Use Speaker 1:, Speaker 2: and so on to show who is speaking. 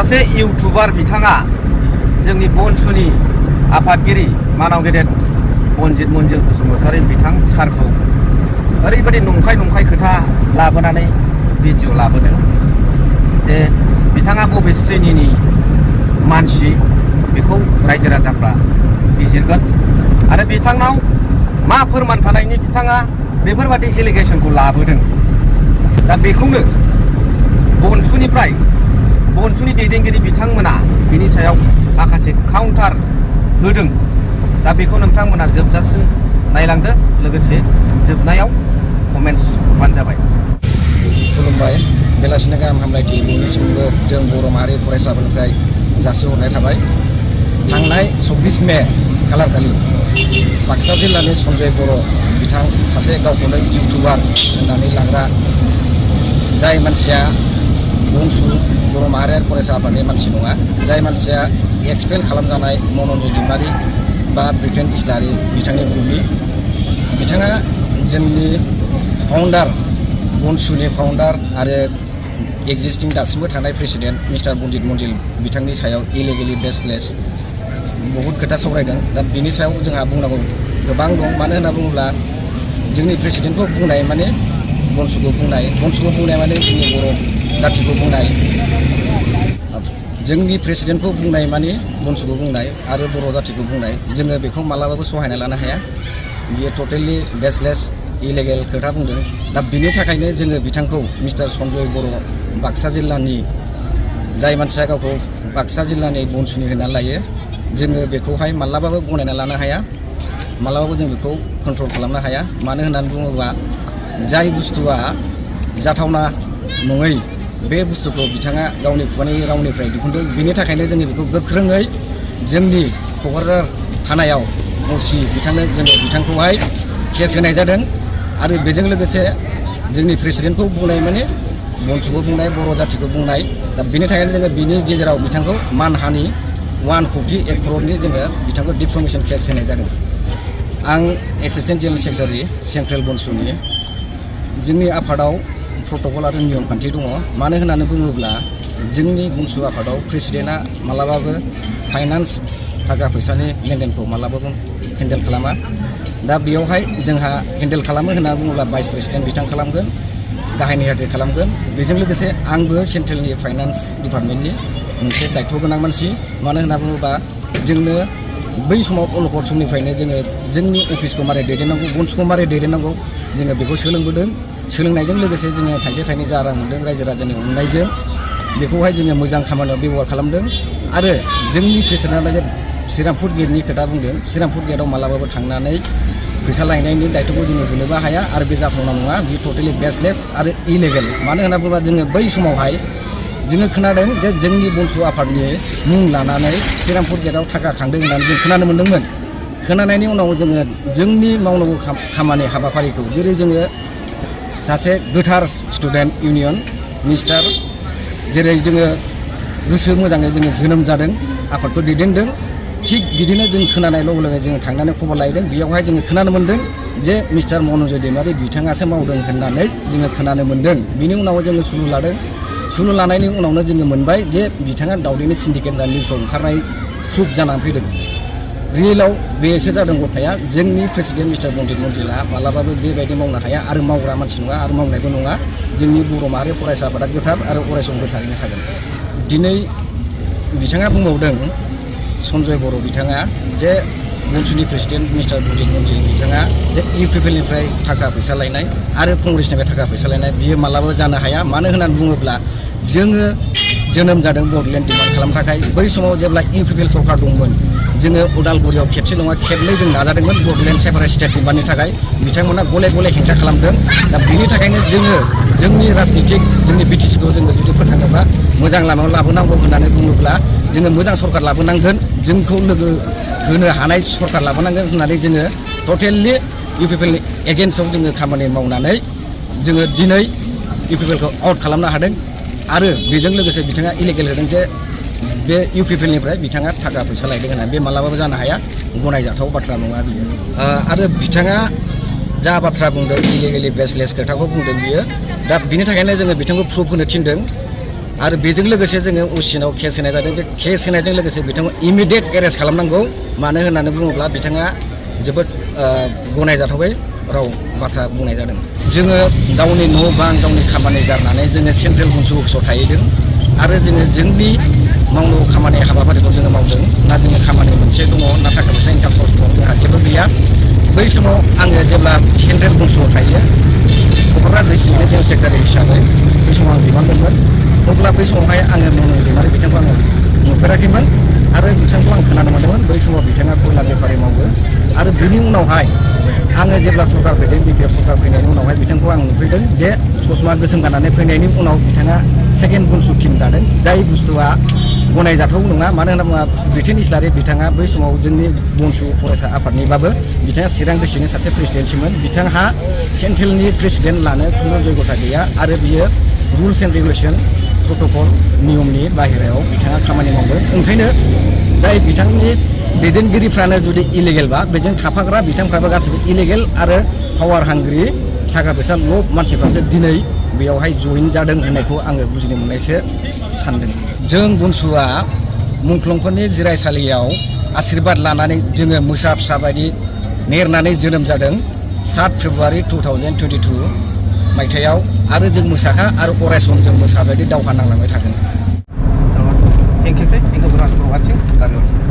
Speaker 1: सासे इउटुबार बिथाङा जोंनि बनसुनि आफादगिरि मानाव गेदेर बनजित मन्जिल बसुमतारी बिथां सारखौ ओरैबायदि नंखाय खोथा लाबोनानै भिडिअ लाबोदों जे बिथाङा बबे श्रेणिनि मानसि बेखौ रायजो राजाफ्रा बिजिरगोन आरो बिथांनाव मा फोरमान थानायनि बिथाङा बेफोरबायदि एलिगेसनखौ लाबोदों। दा बेखौनो बनसुनि दैदेनगिरि बिथांमोना बिनि सायाव माखासे काउन्टार होदों। दा बेखौ नोंथांमोना जोबजासिम नायलांदो, लोगोसे जोबनायाव कमेन्ट्स हरबानो जाबाय।
Speaker 2: खुलुमबाय। बेलासिनि गाहाम हामलायथि बयनिसिमबो जों बर' माहारि फरायसाफोरनिफ्राय जासिहरनाय थाबाय। थांनाय 24 मे खालारखालि बाक्सा जिल्लानि सन्जय बर' बिथां सासे गावखौनो इउटुबार होननानै लाग्रा जाय मानसिया बनसु बर' माहारियारि फरायसा आफादनि मानसि नङा, जाय मानसिया एक्सपेल खालामजानाय मन'जित दैमारि बा ब्रिटेन इस्लारि बिथांनि ग्रुपनि बिथाङा जोंनि फाउन्डार बनसुनि फाउन्डार आरो एक्जिस्टिं दासिमबो थानाय प्रेसिडेन्ट मिस्टार बनजित मन्जिल बिथांनि सायाव इलिगेलि बेसलेस बहुद खोथा सावरायदों। दा बिनि सायाव जोंहा बुंनांगौ गोबां दं। मानो होनना बुङोब्ला जोंनि प्रेसिडेन्टखौ बुंनाय माने बनसुखौ बुंनाय माने जोंनि बर' जाथिखौ बुंनाय, जोंनि प्रेसिडेन्टखौ बुंनाय माने बनसुखौ बुंनाय आरो बर' जाथिखौ बुंनाय। जोङो बेखौ मालाबाबो सहायना लानो हाया। बियो टटेलि बेसलेस इलिगेल खोथा बुंदों। दा बिनि थाखायनो जोङो बिथांखौ मिस्टार सन्जय बर' बाक्सा जिल्लानि जाय मानसिया गावखौ बाक्सा जिल्लानि बनसुनि होननानै लायो, जोङो बेखौहाय मालाबाबो गनायना लानो हाया, मालाबाबो जों बेखौ कन्ट्रल खालामनो हाया। मानो होननानै बुङोब्ला जाय बुस्थुआ जाथावना नङै बे बुस्थुखौ बिथाङा गावनि खुगानि रावनिफ्राय दिहुनदों। बिनि थाखायनो जोङो बेखौ गोख्रोङै जोंनि क'क्राझार थानायाव असि जोङो बिथांखौहाय केस होनाय जादों। आरो बेजों लोगोसे जोंनि प्रेसिडेन्टखौ बुंनाय माने बनसुखौ बुंनाय, बर' जाथिखौ बुंनाय। दा बिनि थाखायनो जोङो बिनि गेजेराव बिथांखौ मानहानि 141 क्ररनि जोङो बिथांखौ डिफमेसन केस होनाय जादों। आं एसिस्टेन्ट जेनेरेल सेक्रेटारि सेन्ट्रेल बनसुनि। जोंनि आफादाव प्रट'कल आरो नियम खान्थि दङ। मानो होननानै बुङोब्ला जोंनि बनसु आफादाव प्रेसिडेन्टआ मालाबाबो फाइनान्स थाखा फैसानि लेनदेनखौ मालाबाबो हेन्डेल खालामा। दा बेयावहाय जोंहा हेन्डेल खालामो होनना बुङोब्ला भाइस प्रेसिडेन्ट बिथां खालामगोन, गाहाय नेहाथारि खालामगोन। बेजों लोगोसे आंबो सेन्ट्रेलनि फाइनान्स डिपार्टमेन्टनि मोनसे दायथ' गोनां मानसि। मानो होनना बुङोब्ला जोंनो बै समाव अलखद समनिफ्रायनो जोङो जोंनि अफिसखौ मारै दैदेननांगौ, बनसुखौ मारै दैदेननांगौ जोङो बेखौ सोलोंबोदों। सोलोंनायजों लोगोसे जोङो थाइसे थाइनै जा रां मोनदों रायजो राजानि अननायजों बेखौहाय जोङो मोजां खामानियाव बेब'हार खालामदों। आरो जोंनि प्रेसिडेन्टआ जे श्रीरामपुर गेटनि खोथा बुंदों, श्रीरामपुर गेटआव मालाबाबो थांनानै फैसा लायनायनि दायथ'खौ जोङो होनोबो हाया आरो बे जाथावना नङा। बे टटेलि बेसलेस आरो इलिगेल। मानो होनना बुङोब्ला जोङो बै समावहाय जोङो खोनादों जे जोंनि बनसु आफादनि मुं लानानै श्रीरामपुर गेटआव थाखा खांदों होननानै जों खोनानो मोन्दोंमोन। खोनानायनि उनाव जोङो जोंनि मावनांगौ खामानि हाबाफारिखौ, जेरै जोङो सासे गोथार स्टुडेन्ट इउनियन मिनिस्टार, जेरै जोङो गोसो मोजाङै जोङो जोनोम जादों, आफादखौ दैदेनदों, थिग बिदिनो जों खोनानाय लोगो लोगो जोङो थांनानै खबर लायदों। बेयावहाय जोङो खोनानो मोन्दों जे मिस्टार मन'जित दैमारि बिथाङासो मावदों होननानै जोङो खोनानो मोन्दों। बिनि उनाव जोङो सुलु लादों। सुलु लानायनि उनावनो जोङो मोनबाय जे बिथाङा दावदैनि सिन्डिकेट होनना निउसाव ओंखारनाय प्रुफ जानानै फैदों। रियेलाव बेसो जादों गथाया। जोंनि प्रेसिडेन्ट मिस्टार बनजित मन्जिला मालाबाबो बेबायदि मावनो हाया आरो मावग्रा मानसि नङा आरो मावनायबो नङा। जोंनि बर' माहारि फरायसा आफादा गोथार आरो अरायसम गोथारैनो थागोन। दिनै बिथाङा बुंबावदों, सन्जय बर' बिथाङा, जे बनसुनि प्रेसिडेन्ट मिस्टार बनजित मन्जिल बिथाङा जे इउपिपिएलनिफ्राय थाखा फैसा लायनाय आरो कंग्रेसनिफ्राय थाखा फैसा लायनाय बियो मालाबाबो जानो हाया। मानो होननानै बुङोब्ला जोङो जोनोम जादों बड'लेण्ड डिमान्ड खालामनो थाखाय। बै समाव जेब्ला इउपिपिएल सरकार दंमोन, जोङो उदालगुरियाव खेबसे नङा खेबनै जों नाजादोंमोन बड'लेण्ड सेपारेट स्टेट डिमान्डनि थाखाय। बिथांमोना गले गले हेंथा खालामदों। दा बिनि थाखायनो जोङो जोंनि राजनितिक जोंनि बिटिसिखौ जोङो जुदि फोथांनोबा मोजां लामायाव लाबोनांगौ होननानै बुङोब्ला जोङो मोजां सरकार लाबोनांगोन, जोंखौ लोगो होनो हानाय सरकार लाबोनांगोन होननानै जोङो टटेलि इउपिपिएलनि एगेन्स्टआव जोङो खामानि मावनानै जोङो दिनै इउपिपिएलखौ आउट खालामनो हादों। आरो बेजों लोगोसे बिथाङा इलिगेल होदों जे बे इउपिपिएलनिफ्राय बिथाङा थाखा फैसा लायदों होननानै। बे मालाबाबो जानो हाया, गनायजाथाव बाथ्रा नङा बियो। आरो बिथाङा जा बाथ्रा बुंदों इलिगेलि बेसलेस खोथाखौ बुंदों बियो। दा बिनि थाखायनो जोङो बिथांखौ प्रुफ होनो थिनदों। आरो बेजों लोगोसे जोङो उसिनाव केस होनाय जादों बे केस होनायजों लोगोसे बिथांखौ इमिडियेट एरेस्ट खालामनांगौ मानो होननानै बुङोब्ला बिथाङा जोबोद गनायजाथावै राव भाषा बुंनाय जादों जोङो गावनि न' बां गावनि खामानि गारनानै जोङो सेन्ट्रेल बुनसु अफिसाव थाहैदों आरो जोङो जोंनि मावनांगौ खामानि हाबाफारिखौ जोङो मावदों ना जोङो खामानि मोनसे दङ ना थाखा फैसा इनकाम सर्स दङ जोंहा जेबो गैया बै समाव आङो जेब्ला सेन्ट्रेल बुनसुआव थायो क'क्राझार डिस्ट्रिक्टनि जेनेरेल सेक्रेटारि हिसाबै बै समाव आं बिबान दंमोन अब्ला बै समावहाय आङो मन'ज दैमारि बिथांखौ आङो नुफेराखैमोन आरो बिथांखौ आं खोनानो मोन्दोंमोन बै समाव बिथाङा खयला बेफारि मावो आरो बिनि उनावहाय आङो जेब्ला सरकार फैदों बिपिएफ सरकार फैनायनि उनावहाय बिथांखौ आं नुफैदों जे ससमा गोसोम गाननानै फैनायनि उनाव बिथाङा सेकेन्ड बुनसु टिम दादों जाय बुस्थुआ गनायजाथाव नङा मानो होनना बुङोब्ला ब्रिटेन इस्लारि बिथाङा बै समाव जोंनि बुनसु फरायसा आफादनिबाबो बिथाङा चिरां डिस्ट्रिक्टनि सासे प्रेसिडेन्टसिमोन बिथांहा सेन्ट्रेलनि प्रेसिडेन्ट लानो खुनु जयगथा गैया आरो बियो रुल्स एन्ड रेगुलेसन प्रट'कल नियमनि बाहेरायाव बिथाङा खामानि मावदों ओंखायनो जाय बिथांनि दैदेनगिरिफ्रानो जुदि इलिगेलबा बेजों थाफाग्रा बिथांफ्राबो गासिबो इलिगेल आरो पावार हांग्रि थाखा फैसा लब मानसिफ्रासो दिनै बेयावहाय जइन जादों होननायखौ आङो बुजिनो मोननायसो सानदों जों बुनसुआ मुंख्लंफोरनि जिरायसालियाव आशीर्बाद लानानै जोङो मोसा फिसा बायदि नेरनानै जोनोम जादों 7 फेब्रुवारि 2022 मायथाइयाव आरो जों मोसाखा आरो अरायसम जों मोसा बायदि दावहा नांलांबाय थागोन
Speaker 1: Thank you very much for watching.